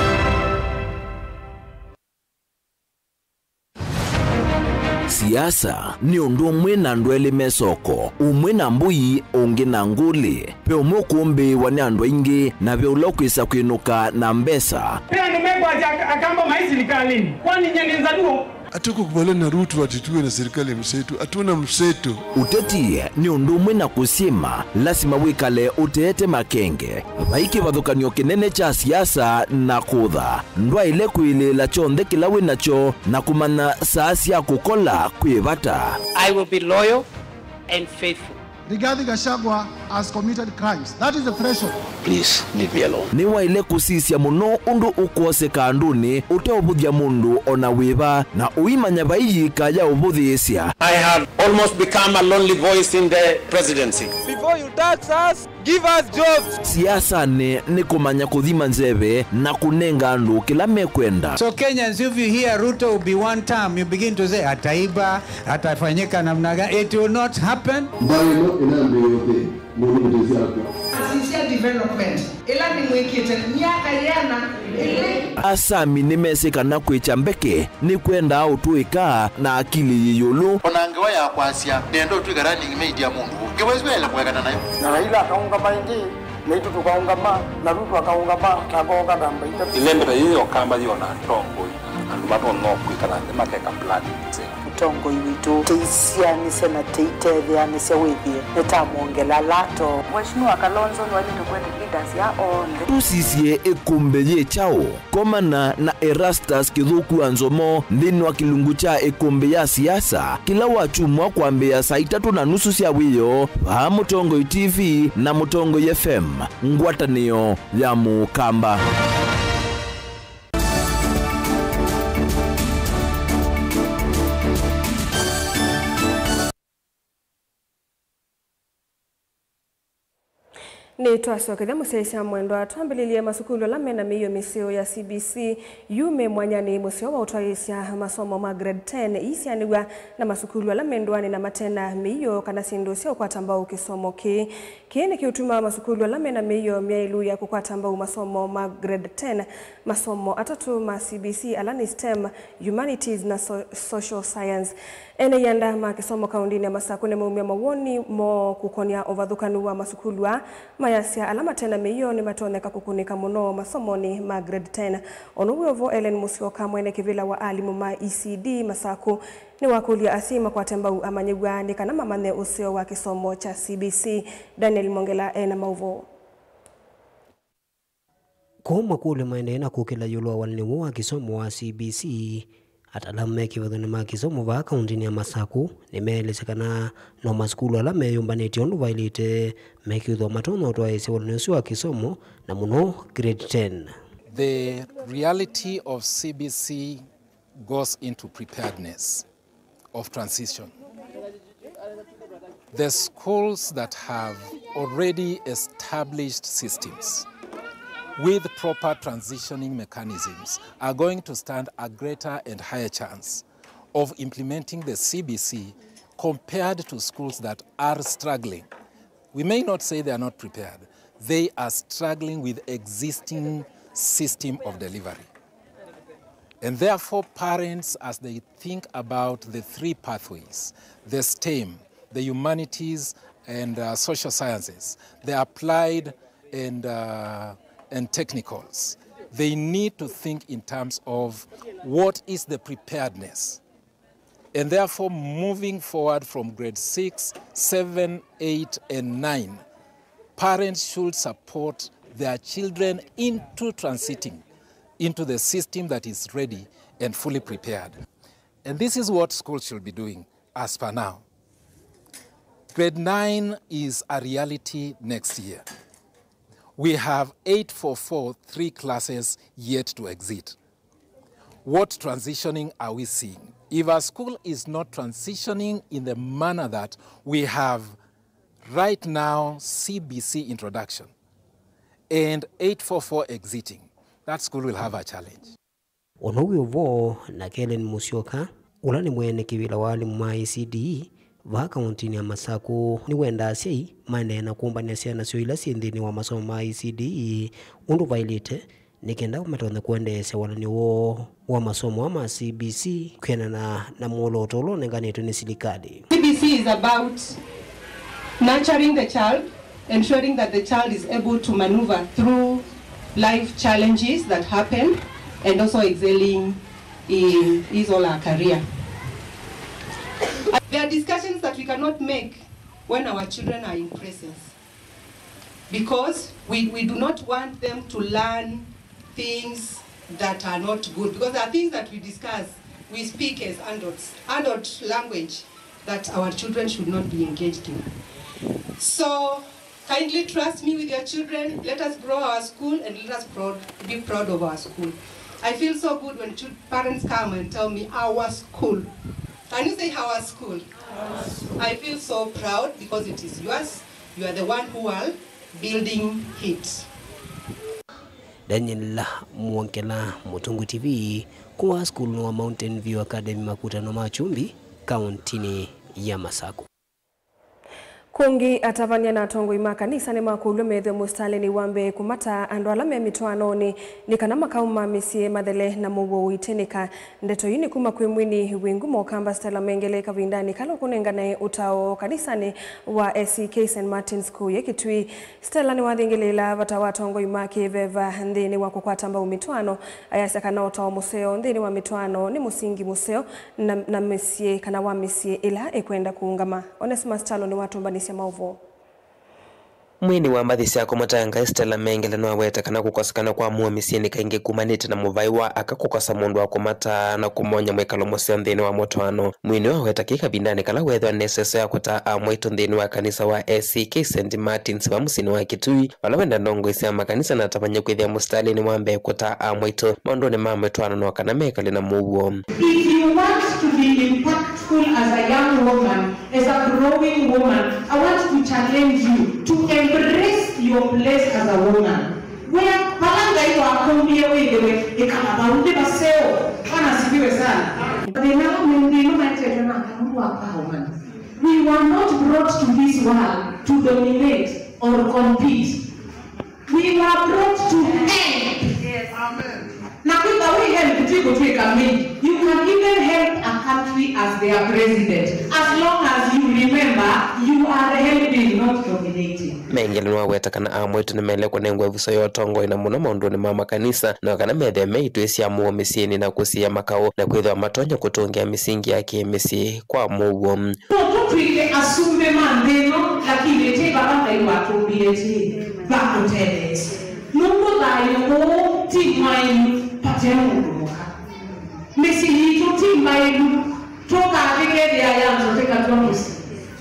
Siasa nĩ ũndũ ũmwe na andũ elĩ me soko, ũmwe na mbũi, ũngĩ na ngũlĩ. Ve ũmwe ũkũmbĩĩwa nĩ andũ aingĩ, na ve ũla ũkwĩsa kwĩnũka na mbesa. Ve andũ mekwasya ak-, Akamba mai silikalĩnĩ, kwani nyie nĩ Nzaluo? Hatukukubaliana na Ruto ati tuwe na serikali ya mseto. Hatuna mseto. Ũteti nĩ ũndũ ũmwe na kũsyĩma, lasima wĩkale ũteete makenge. Vai kĩvathũkany'o kĩnene kya siasa na kũtha. Ndwaĩle kwĩlĩĩla kyonthe kĩla wĩ nakyo na kũmanya saa sya kũkola kwĩ vata. I will be loyal and faithful. Rigathi Gachagua has committed crimes. That is the threshold. Please leave me alone. Nĩwaĩle kũsisya mũno ũndũ ũkwoseka andũnĩ ũteũvũthya mũndũ o na wĩva, na ũimanya vai yĩika ya ũvũthĩĩsya. I have almost become a lonely voice in the presidency. Before you tax us, give us jobs. Siasanĩ nĩ kũmanya kũthima nzeve na kũnenga andũ kĩla mekwenda. So Kenyans, if you hear Ruto will be one term, you begin to say, ataiba, atafanyika namna gani? It will not happen. Mbaĩ ĩno ĩnambĩĩe ũthĩ, mũndũ mũtĩsya akw'a. Asisya development ĩla nĩmwĩkĩte myaka yĩana ĩlĩ. Asami nĩmesĩ kana kwĩkya mbeke nĩkwendaa ũtũĩka na akili yĩ ĩũlũ. O na ngewa ya kwasya, nĩenda ũtw'ĩka running mate ya mũndũ ũngĩ, ngewa ĩsu yaĩle kũekana nayo. Na Raila akaũngama ĩngĩ, naitũ tũkaũngama, na Ruto akaũngama, na akooka namba itatũ. Ĩlembe ta yĩĩ yokamba yĩona atongoi, andũ matonya kwĩkala nthĩ makeka planning nzeo. Mũtongoi witũ, tũisyaanĩsya na tũitetheanĩsya wĩthĩe nĩtamwongela lato. Mheshimiwa Kalonzo nĩwaĩlĩte kũete leaders ya onthe. Tũsisye ĩkũmbĩ yĩ kyaũ? Komana na Erastus Kĩthũku wa Nzomo nthĩnĩ wa kĩlungu kya ĩkũmbĩ ya siasa kĩla wakyumwa kwambĩĩa saa itatũ na nusu sya wĩoo vaa Mũtongoi T V na Mũtongoi F M, ngwatanĩo ya Mũkamba. Nĩtwasokethya mũsyaĩĩsya mwendwa, twambĩlĩlye masukulu ala me na mĩio mĩseo ya C B C yu me mwanyanĩ mũseo wa ũtwaĩĩsya masomo ma grade ten iisyaanĩw'a na masukulu ala me ndũanĩ na mate na mĩio kana syĩndũ sya ũkwata mbau kĩsomo kĩĩ. Kĩĩ nĩkĩũtuma masukulu ala me na mĩio myaĩlu ya kũkwata mbau masomo ma grade ten, masomo atatũ ma C B C ala nĩ STEM, Humanities na so Social Science. Ene ianda ma kĩsomo kaũndĩnĩ ya Masakũ nĩmaumya mawoni moo kũkonĩa ũvathũkanu wa masukulu aa, mayasya ala mate na mĩio nĩmatonyeka kũkunĩka mũno masomonĩ ma grade ten. Ũndũ wĩ o vo, Ellen Musyoka, mwene kĩvĩla wa alimũ ma E C D Masakũ, nĩwakũlya asyai makwate mbau amanyĩw'a nĩ kana mamanye ũseo wa kĩsomo kya C B C. Daniel Mongela e na maũvoo. Kwoou makũlyo maendee na kũkĩla ĩũlũ wa walany'o ũũ wa kĩsomo wa C B C. Ataalamu me kĩvathũnĩ ma kĩsomo vaa kaũntĩnĩ ya Masakũ nĩmeelesya kana no masukulu ala meyũmbanĩtye ũndũ vaĩlĩte mekĩthwa matonya ũtwaĩĩsya walany'o ũsu wa kĩsomo, na mũno grade ten. The reality of C B C goes into preparedness of transition. The schools that have already established systems with proper transitioning mechanisms are going to stand a greater and higher chance of implementing the C B C compared to schools that are struggling. We may not say they are not prepared, they are struggling with existing system of delivery. And therefore, parents, as they think about the three pathways, the STEM, the humanities and uh, social sciences, the applied and, uh, and technicals, they need to think in terms of what is the preparedness. And therefore, moving forward from grade six, seven, eight, and nine, parents should support their children into transiting into the system that is ready and fully prepared. And this is what schools should be doing as per now. Grade nine is a reality next year. We have eight four four three classes yet to exit. What transitioning are we seeing? If our school is not transitioning in the manner that we have right now, C B C introduction and eight four four exiting, that school will have a challenge. Ũndũ wĩ ũvoo, nake Ellen Musyoka, ũla nĩ mwene kĩvĩla wa alimũ ma E C D E vaa kaũntĩnĩ ya Masakũ, nĩwendaa asyai maendee na kũmbanĩa syana syoo ila syĩ nthĩnĩ wa masomo ma E C D E ũndũ vaĩlĩte, nĩ kenda matonye kũendeesya walany'o woo wa masomo aa ma C B C kwĩanana na mwolooto ũla ũnenganĩtwe nĩ silikalĩ. C B C is about nurturing the child, ensuring that the child is able to maneuver through life challenges that happen, and also excelling in his or her career. There are discussions that we cannot make when our children are in presence, because we, we do not want them to learn things that are not good, because there are things that we discuss, we speak as adults, adult language that our children should not be engaged in. So kindly trust me with your children. Let us grow our school and let us proud, be proud of our school. I feel so good when chil- parents come and tell me, "Our school." Can you say, "Our school"? I feel so proud because it is yours. You are the one who are building it. Daniel Mwongela, Mũtũngũ T V, kuma sukulu wa Mountain View Academy, Makutano ma Kyumbi, kauntinĩ ya Masakũ. Kũngĩ, atavany'a na atongoi ma kanisa nĩmakũlw'e methwe mũsitalĩnĩ wa mbee kũmataa andũ ala me mĩtwaanonĩ nĩ kana makauma mĩsyĩ mathele na mũuo ũitĩnĩka. Ndeto ii nĩ kuma kwĩ mwini wĩ ngumo Kamba Stella Mengele kavindanĩ kala ũkũnenganae ũtao kanisanĩ wa A C K Saint Martin's kũya Kitui. Stella nĩwathingĩlĩĩla vata wa atongoi ma kĩveva nthĩnĩ wa kũkwata mbau mĩtwaano, ayasya kana ũtao mũseo nthĩnĩ wa mĩtwaano nĩ mũsingi mũseo na, na mĩsyĩ kana wa mĩsyĩ ĩla ĩkwenda kũũngama. Onesimus Kyalo nĩwatũmbanĩsya maũvoo. Mwini wa mbathi sya kũmũtanga Stella Mengele nĩwaweta kana kũkosekana kwa mũuo mĩsyĩnĩ kaingĩ kumanĩte na mũvaĩ wa aka kũkosa mũndũ wa kũmataa na kũmony'a mwĩkalo mũseo nthĩnĩ wa mũtwaano. Mwini waweta kĩĩ kavindanĩ kala weethĩwa nesesya ya kũtaa amwaitũ nthĩnĩ wa kanisa wa A C K Saint Martin's va mũsyĩnĩ wa Kitui, vala wenda ndongoi sya makanisa na atavany'a kwĩthĩa mũsitalĩnĩ wa mbee kũtaa amwaitũ maũndũnĩ ma mĩtwaano no kana mekale na mũuo. If you want to be impactful as a young woman, as a growing woman, I want to challenge you to embrace your place as a woman. Wĩa vala Ngai wakũmbie wĩthĩwe, ĩkala vau, nĩ vaseo. Bwana asifiwe sana. Mathĩna ala me nthĩ ĩno maetetwe na aka nũndũ wa kwaa ũmanyi. We were not brought to this world to dominate or compete. We were brought to help. Yes. Amen. Na kwĩtha wĩ help ti kũtw'ĩka maid. You can even help a country as their president. As long as you remember you are helping, not dominating. Mengele nĩwaweta kana amwaitũ nĩmaĩle kũnengwa ĩvuso ya ũtongoi na mũno maũndũnĩ ma makanisa, no kana methĩwe meitw'ĩsya mũuo mĩsyĩnĩ na kũsiĩĩa makaũ na kwĩthĩwa matonya kũtũngĩa mĩsingi ya kĩmĩsyĩ kwa mũuo. No tũtw'ĩke asumbĩ ma nthĩ ĩno, lakini ti vava Ngai watũmbie ti va kũtetheesya. Nũndũ thayũ ũũ ti mwaĩlu vate mũndũ mũka. Mĩsyĩ yitũ ti mbaĩlu. Tũka tĩkethĩa yanzo tĩkatw'a mũsyĩ.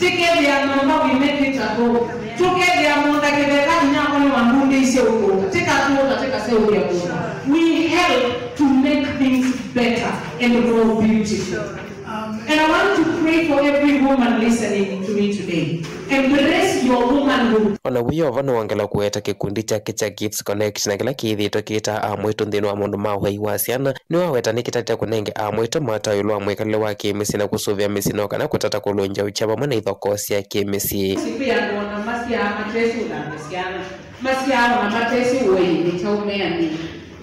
Tĩkethĩa nyũmba we make it a home. Tũkethĩa mũũnda kĩtheka inyakwa nĩwambundĩisye ũkũũta. Tĩkatũũta, tĩkaseũvya mũũnda. We help to make things better and more beautiful. And I want to pray for every woman listening to me today. Embrace your womanhood. Ona wĩoo vo nĩwongela kũweta kĩkundi kyake kya Gifts Connect na kĩla kĩthĩĩtwe kĩtaa amwaitũ nthĩnĩ wa maũndũ ma ũei wa syana, nĩwaweta nĩkĩtatĩte kũnenge amwaitũ mata ĩũlũ wa mwĩkalĩle wa kĩmĩsyĩ na kũsũvĩa mĩsyĩ no kana kũtata kũlũngya ũkya vamwe na ithokoo sya kĩmĩsyĩ. Kwĩ andũ ona masyaa matesĩ ũthambya syana, masyaa ona matesĩ ũei nĩ kyaũ meanĩe.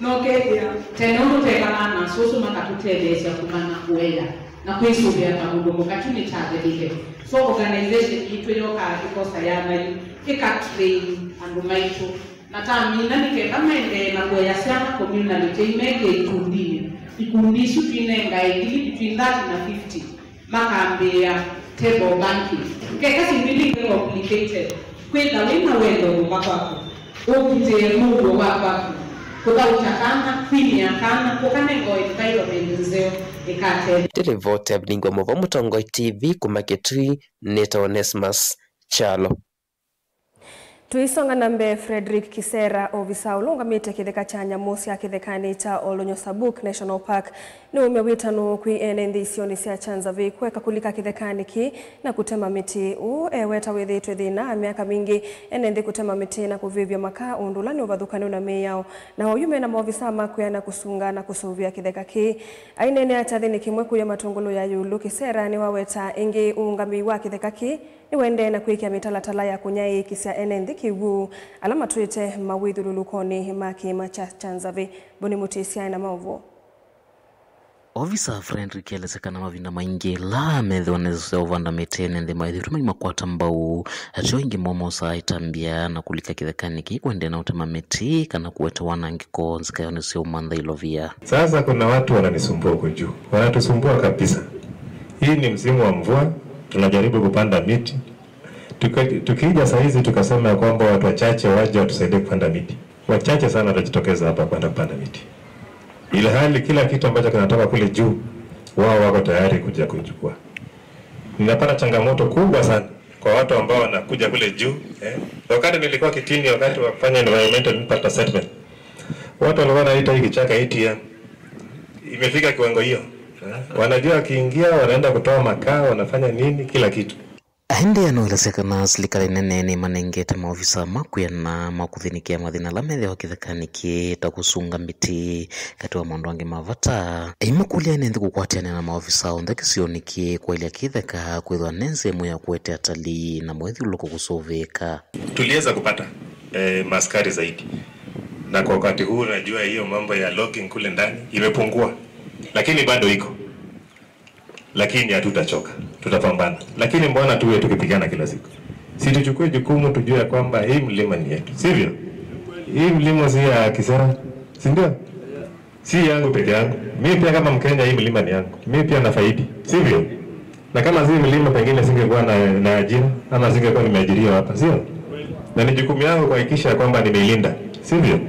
Nokethĩa tene ũndũ twekalaa na asũsũ makatũtetheesya kũmanya kũea na kwĩsũvĩa kaũndũ mũka kyu nĩkyathelile. So organization yitũ yokaa ĩkosa ya thayũ, ĩka train andũ maitũ. Na tamina nĩ kenda maendee na kũea syana communally tei meke ikundinĩ. Ikundi isu twinengae ngili between thirty na fifty, makambĩĩa table banking. Keka syĩndũ ila ingĩ complicated, kwĩtha wĩ na wendo nyũmba kwaku, ũkitĩe mũuo wa kwaku, kũthaũkya kana, kwinĩa kana, ũkanenga environment nzeo ĩkatethya. Ndĩlivoti ya Vilingwa Mũvo Mũtongoi T V kuma Kitui, nĩtawa Onesmus Kyalo. Tũisonga na mbee, Frederick Kisera, ovisa ũla ũũngamĩte kĩtheka kya nyamũ sya kĩthekanĩ kya Oldonyosabuk National Park, nĩwaumya wĩtano kwĩ ene nthĩ isionĩ sya Chanza Bay kũeka kũlika kĩthekanĩ kĩĩ na kũtema mĩtĩ. Ũũ eweta wĩthĩĩtwe thĩna myaka mingĩ ene nthĩ kũtema mĩtĩ na kũvĩvya makaa, ũndũ ũla nĩ ũvathũkany'o na mĩao. Na oyu mena maovisa ma kwĩana kũsunga na kũsũvĩa kĩtheka kĩĩ. Aineenea kyathĩnĩ kĩmwe kũya Matũngũlũ ya Ĩũlũ, Kisera nĩwaweta ĩngĩ ũũngamĩi wa kĩtheka kĩĩ nĩwaendee na kwĩkĩa mĩtalatala ya kũnyaĩĩkĩsya ene nthĩ kĩw'ũ ala matwĩte mawĩthyũlũlũkonĩ ma kĩĩma kya Chanza Bay. Boni Mũtĩsyae na maũvoo. Ovisa Frederick elesya kana mavinda maingĩ ĩla methĩwa nesesya ũvanda mĩtĩ, ene nthĩ maĩthĩtwe maimakwata mbau. Ateo aingĩ moo mosaa ĩtambya na kũlika kĩthekanĩ kĩĩ kũendee na ũtema mĩtĩ kana kũete wanangĩko nzikaonĩ sya ũmantha ilovia. Sasa kuna watu wananisumbua huko juu, wanatusumbua kabisa. Hii ni msimu wa mvua, tunajaribu kupanda miti. Tuka-, tukija saa hizi tukasema ya kwamba watu wachache waje watusaidie kupanda miti, wachache sana watajitokeza hapa kwenda kupanda miti, ilhali kila kitu ambacho kinatoka kule juu wao wako tayari kuja kuichukua. Ninapata changamoto kubwa sana kwa watu ambao wanakuja kule juu, eh. Wakati nilikuwa Kitini, wakati wa kufanya environmental impact assessment, watu walikuwa wanaita hii kichaka A T M. Imefika kiwango hiyo, eh. Wanajua wakiingia, wanaenda kutoa makaa, wanafanya nini, kila kitu. Aendeea na ũelesya kana silikalĩ nene nĩmanengete maovisa ma kwĩana ma kũthĩnĩkĩa mathĩna ala methĩawa kĩthekanĩ kĩĩ, ta kũsunga mĩtĩ, katĩ wa maũndũ angĩ ma vata. Aimakũlya ene nthĩ kũkwatĩanĩa na maovisa onthe kĩsionĩ kĩĩ kwaĩlya kĩtheka kwĩthwa ne nzĩa ĩmwe ya kũete atalii na mwĩthyũlũlũko kũsũvĩĩka. Tuliweza kupata, eh, maaskari zaidi, na kwa wakati huu najua hiyo mambo ya logging kule ndani imepungua, lakini bado iko. Lakini hatutachoka, tutapambana. Lakini mbona tuwe tukipigana kila siku? Si tuchukue jukumu, tujue ya kwamba hii mlima ni yetu, sivyo? Hii mlima si ya Kisera, si ndio? Si yangu peke yangu. Mimi pia kama Mkenya, hii mlima ni yangu. Mimi pia nafaidi, sivyo? Na kama si mlima, pengine singekuwa na, na ajira, ama singekuwa nimeajiriwa hapa, sio? Na ni jukumu yangu kuhakikisha kwamba nimeilinda, sivyo?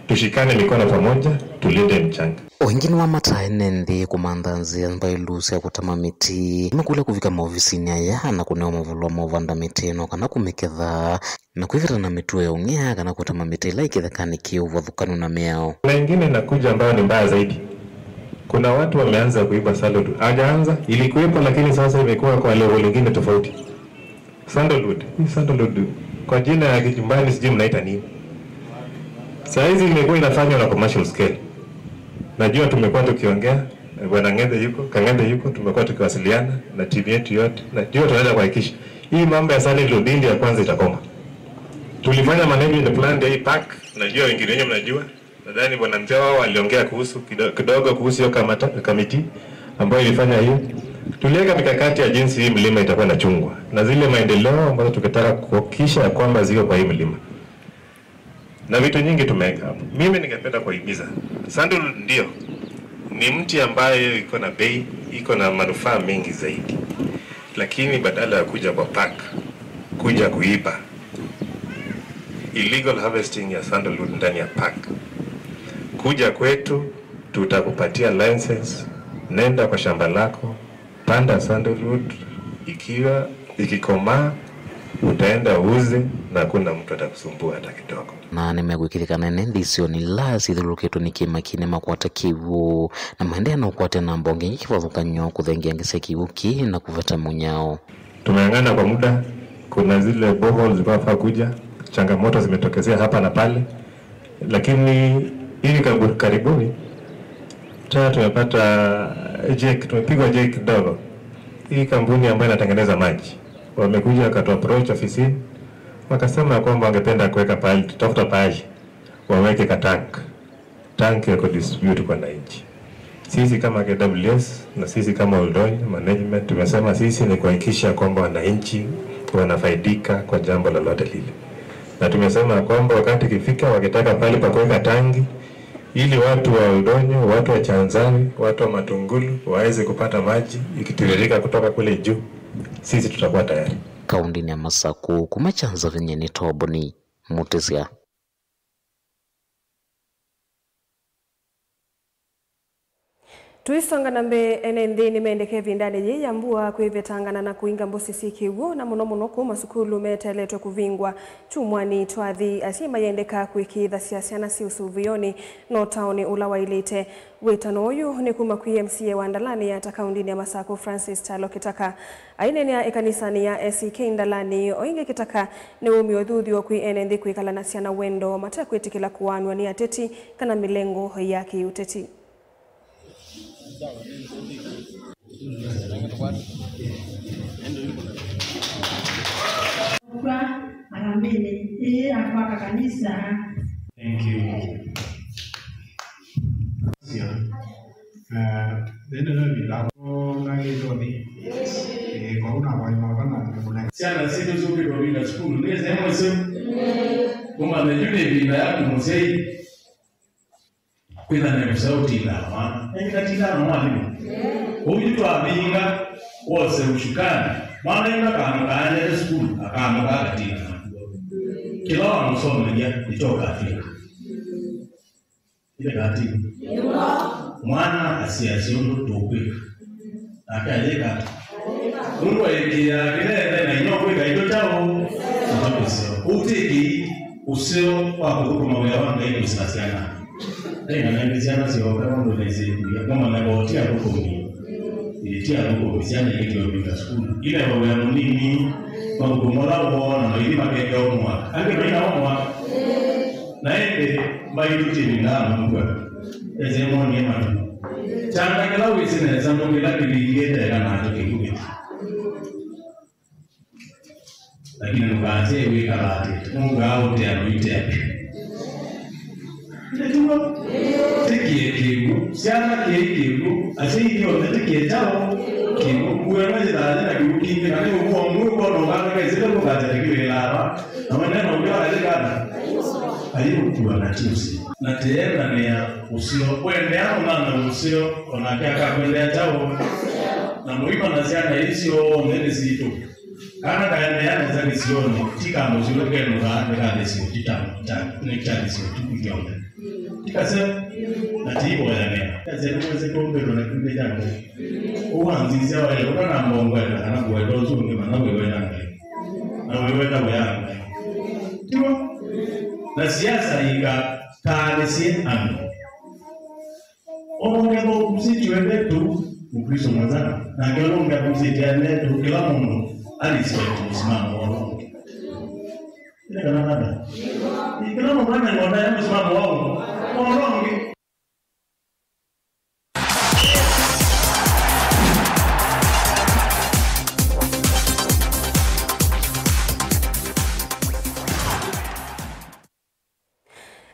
Tushikane mikono pamoja, tulinde mchanga. O ĩngĩ nĩwamataa ene nthĩ kũmantha nzĩa mbaĩlu sya kũtema mĩtĩ. Makũlya kũvika maovisinĩ aya na kũnewa mavalũa ma ũvanda mĩtĩ no kana kũmĩketha na kwĩvĩta na mĩtuo ya ũng'ea kana kũtema mĩtĩ ĩla ĩ kĩthekanĩ kĩ ũvathũkanu na mĩao. Na ingine inakuja ambayo ni mbaya zaidi. Kuna watu wameanza kuiba sandalwood. Hajaanza, ilikuwepo, lakini sasa imekuwa kwa level ingine tofauti. Sandalwood. Hii sandalwood, kwa jina ya kijumbani sijui mnaita nini. Saa hizi imekuwa inafanywa na commercial scale. Najua tumekuwa tukiongea, Bwana Ng'ethe yuko, Kang'ethe yuko, tumekuwa tukiwasiliana na timu yetu yote. Najua tunaweza kuhakikisha hii mambo ya sandalwood hii ndio ya kwanza itakoma. Tulifanya management plan ya hii park, najua wengine wenyewe mnajua. Nadhani Bwana Mzee wao aliongea kuhusu kido-, kidogo kuhusu hiyo kamata-, kamiti ambayo ilifanya hiyo. Tuliweka mikakati ya jinsi hii mlima itakuwa inachungwa na zile maendeleo ambazo tukitaka kuhakikisha ya kwamba ziko kwa hii mlima. Na vitu nyingi tumeweka hapo. Mimi ningependa kuwahimiza. Sandalwood ndio ni mti ambayo iko na bei, iko na manufaa mengi zaidi. Lakini badala ya kuja kwa park, kuja kuiba, illegal harvesting ya sandalwood ndani ya park. Kuja kwetu, tutakupatia license, nenda kwa shamba lako, panda sandalwood, ikiwa, ikikomaa, utaenda uuze na hakuna mtu atakusumbua hata kidogo. Na nĩmekwĩkĩthĩkana ene nthĩ isionĩ ila syĩthyũlũlũkĩtwe nĩ kĩĩma kĩnene makwata kĩw'ũ, na maendeea na ũkwatĩana mbonge ingĩ kĩvathũkany'o kũthengeangĩsya kĩw'ũ kĩĩ na kũveta mũnyao. Tumeang'ana kwa muda, kuna zile boreholes zilikuwa nafaa kuja, changamoto zimetokezea hapa na pale, lakini hivi kabu-, karibuni tena tumepata jeki, tumepigwa jeki kidogo. Hii kampuni ambayo inatengeneza maji wamekuja wakatu approach ofisini, wakasema kwamba wangependa kuweka pahali, tutafuta pahali waweke ka tank, tank ya kudistribute kwa wananchi. Sisi kama K W S na sisi kama Oldonyo management tumesema sisi ni kuhakikisha kwamba wananchi wanafaidika kwa jambo lolote lile, na tumesema kwamba wakati ikifika, wakitaka pahali pa kuweka tangi ili watu wa Oldonyo, watu wa Chanzawi, watu wa Matungulu waweze kupata maji ikitiririka kutoka kule juu, sisi tutakuwa tayari. Kaũntĩnĩ ya Masakũ, kuma Chanzavi nyie nĩ Toboni Mũtĩsya. Tũisonga na mbee, ene nthĩ nĩmendeka ĩvindanĩ yĩĩ ya mbua kwĩvetangana na kũinga mbũsĩ syĩ kĩw'ũ, na mũno mũno kũu masukulu meteeletwe kũvingwa kyumwanĩ twathi. Asyai mayendeka kũĩkĩĩthasya syana syĩ ũsũvĩonĩ na ũtaonĩ ũla waĩlĩte. Wĩtano ũyũ nĩ kuma kwĩ M C A wa Ndalani Yatta kaũntĩnĩ ya Masakũ, Francis Kyalo Kĩtaka. Aineenea ĩkanisanĩ ya A C K Ndalani, o ĩngĩ Kĩtaka nĩwaumie ũthuthyo kwĩ ene nthĩ kwĩkalanasya na wendo matekwĩtĩkĩla kũaanw'a nĩ ateti kana mĩlengo ya kĩũteti. Kwa harambĩnĩ ĩĩ ya kwaka kanisa. Thank you. Sia. Eh, nene no bila. Ngalĩtoni. Eh, kwa una kwa mabana. Syana sitũ syũkĩtwe kwĩka sukulu nĩ sehemu isu. Kuma the junior bila ya mũsyai. Kwĩthane mũseo ũtindaa mwana. Nĩkĩkatindaa na mwalimũ. Ũu yu twavinga wose ũshukani. Mwana yu akamũka aendete sukulu, akamũka akatinda na. Kĩla wamũsomeia nĩkyo ũkatw'ĩka. Ile kati. Mwana asiasya ũndũ tũkwĩka. Nake ayĩka ata? Nũndũ aĩkĩĩaa kĩla ene na inyia ũkwĩka, itũ Ũseo wa kũthũkũma wĩa wa Ngai kũsila syana. Ĩĩ, na nĩndĩ syana syoka nũndũ nĩsyĩkũlya, kũmanya koo ti athũkũmi. Ĩĩ, ti athũkũmi, syana ikĩtio kwĩka sukulu. Inewa wĩa mũnini, mavuku mola woo na maithi makeke ũmwa. Angĩ maina ũmwa. Na ĩndĩ, mbaitũ tĩvindaa mũkua. Ese mwonie matu. Kyana kĩla wĩsĩ nesa ndũngĩla kĩlingĩte kana nakyo kĩkuvĩti. Lakini ndũkasye wĩkala atĩ, nũngaa ũtea nũitea vyũ. Nĩtuo, tĩkie kĩw'ũ, syana kĩĩ kĩw'ũ, asyai ithyonthe tĩkie kyaũ kĩw'ũ, nguo ĩno yĩthathye na kĩw'ũ kingĩ, na nĩ ũkũa mwĩ ũkona ũkana kesĩte kũthasya kĩkĩlĩĩla ava, na mwene na ũngĩ wakalikana, ayĩũkua na ti ũsĩ. Na tĩendanĩa ũseo, kwendeea mũnana ũseo, o nake akakwendea kyaũ, na mũima na syana ii syonthe nĩ sitũ. Kana kaendeea nesa kĩsionĩ, ti ka mũsyĩ ũla kenũkaa, nĩ ka kĩsio, ti ta, ta, nĩ kya kĩsio tu kyonthe. Ti kaseo, na ti ivoyanĩa. Kaseo nĩ mwĩsĩ kũmbĩtwe na kĩumbe kya Ngai. Ũu wanzisya waĩle ũtanamba ũngweta kana ngweta ũsu ũngĩ mana wĩweta Ngai. Na wĩweta wĩa Ngai. Tiw'o? Na siasa ikataanĩsye andũ. Ũla ũngĩ athũkũsĩtye ene tu, Mkristo mwenzangu, nake ũla ũngĩ athũkũsĩtye ene tu, kĩla mũndũ a respect mũsimamo wa ũla ũngĩ. Ĩle kana nada? Ĩ, kĩla mũndũ anengwa ndae mũsimamo wa ũla ũngĩ.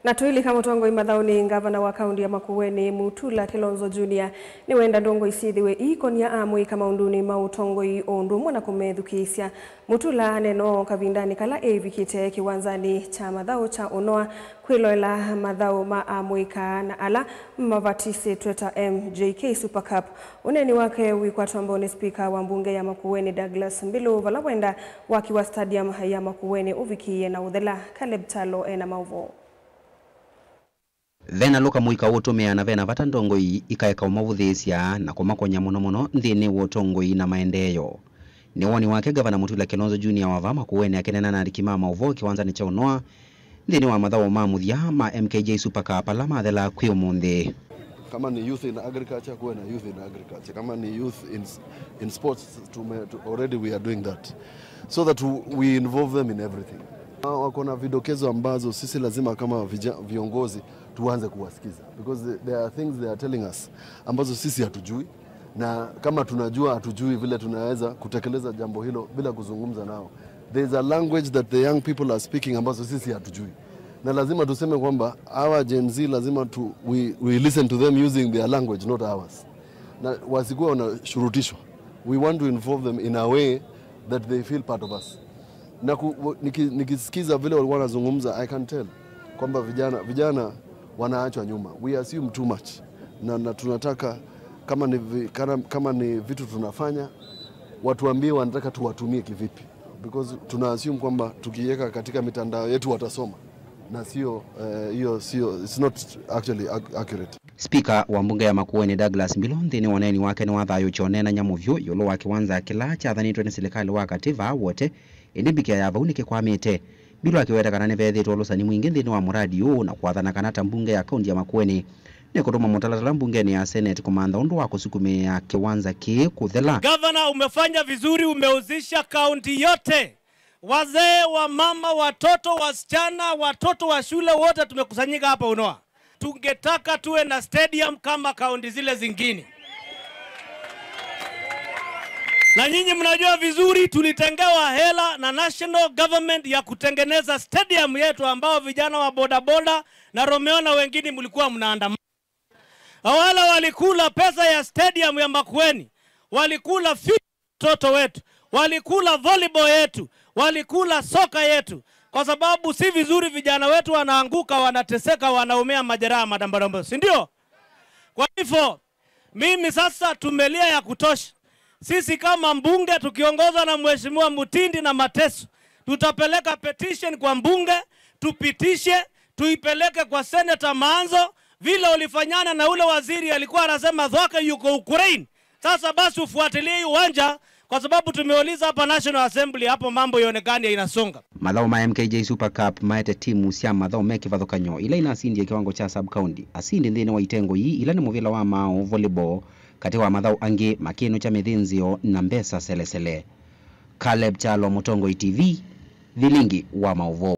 Na tũilika mũtongoi mathaũnĩ, ngavana wa kaunti ya Makueni, Mutula Kilonzo Junior, nĩwenda ndongoi syĩthĩwe iikonia amũika maũndũnĩ ma ũtongoi o ũndũ ũmwe na kũmethukĩĩsya. Mutula aneena ũũ kavindanĩ kala ĩvikĩte kĩwanzanĩ kya mathaũ kya Ũnoa kwĩloela mathaũ ma amũika na ala mavatisĩtwe ta M J K Super Cup. Ũneeni wake wĩkwatwa mbau nĩ spika wa mbunge ya Makueni, Douglas Mbilu, vala wenda waki wa stadium ya Makueni ũvikĩĩe na ũthela. Caleb Kyalo ena maũvoo. Vena lũka mũika ũtũmĩaa na vena vata ndongoi ikaeka ũmavũthĩĩsya na kũmakony'a mũno mũno nthĩnĩ wa ũtongoi na maendeeo. Nĩ woni wake Ngavana Mutula Kilonzo Junior wa vaa Makueni akĩneena na andĩki ma maũvoo kĩwanzanĩ kya Ũnoa nthĩnĩ wa mathaũ ma mũthya ma M K J Super Cup ala mathela kwĩ ũmũnthĩ. Kama ni youth in agriculture, kuwe na youth in agriculture. Kama ni youth in, in sports, tume, tu, already we are doing that. So that we, we involve them in everything. Wako na vidokezo ambazo sisi lazima kama vija, viongozi tuanze kuwasikiza. Because there are things they are telling us ambazo sisi hatujui. Na kama tunajua, hatujui vile tunaweza kutekeleza jambo hilo bila kuzungumza nao. There is a language that the young people are speaking ambazo sisi hatujui. Na lazima tuseme kwamba hawa Gen Z lazima tu, we, we listen to them using their language, not ours. Na wasikuwa wanashurutishwa. We want to involve them in a way that they feel part of us. Na ku, niki, nikisikiza vile walikuwa wanazungumza, I can tell kwamba vijana, vijana wanaachwa nyuma. We assume too much. Na, na tunataka kama ni, vi, kana, kama ni vitu tunafanya, watuambie wanataka tuwatumie kivipi. Because tuna assume kwamba tukiweka katika mitandao yetu watasoma. Na sio, eh, hiyo sio, it's not actually ac, accurate. Spika wa mbunge ya Makueni Douglas Mbilu nthĩnĩ wa ũneeni wake nĩwathayũũkya ũneenany'a mũvyũ ĩũlũ wa kĩwanza kĩla kyathanĩtwe nĩ silikalĩ wa katĩ vaa Wote, ĩndĩ mbikĩa ya vau nĩkĩkwamĩte. Mbilu akĩweta kana nĩvethĩĩtwe ũlũsani mwingĩ nthĩnĩ wa mũradi ũũ na kwathana kana ta mbunge ya kaunti ya Makueni nĩkũtũma mũtalatala mbungenĩ ya Senate kũmantha ũndũ wa kũsukumĩĩa kĩwanza kĩĩ kũthela. Gavana, umefanya vizuri, umehusisha kaunti yote. Wazee, wamama, watoto, wasichana, watoto wa shule, wote tumekusanyika hapa Unoa. Tungetaka tuwe na stadium kama kaunti zile zingine. Na nyinyi mnajua vizuri, tulitengewa hela na national government ya kutengeneza stadium yetu, ambao vijana wa bodaboda na Romeo na wengine mlikuwa mnaandamana. Na wale walikula pesa ya stadium ya Makueni, walikula future watoto wetu, walikula volleyball yetu, walikula soka yetu, kwa sababu si vizuri vijana wetu wanaanguka, wanateseka, wanaumia majeraha, Madam Barombo, si ndio? Kwa hivyo, mimi sasa tumelia ya kutosha. Sisi kama mbunge tukiongozwa na Mheshimiwa Mutindi na Mateso, tutapeleka petition kwa mbunge, tupitishe, tuipeleke kwa Senator Maanzo, vile ulifanyana na ule waziri alikuwa anasema Thwake yuko Ukraine. Sasa basi ufuatilie hii uwanja, kwa sababu tumeuliza hapa National Assembly, hapo mambo ionekane inasonga. Mathaũ ma M K J Super Cup maete timu sya mathaũ me kĩvathũkany'o ila inasindie kĩwango kya sub-county asindi nthĩnĩ wa itengo ii ila nĩ mũvĩla wa maaũ, volleyball, katĩ wa mathaũ angĩ makĩnũkya mĩthĩnzĩo na mbesa selesele. Caleb Kyalo, Mũtongoi T V, Vilingi wa Maũvoo.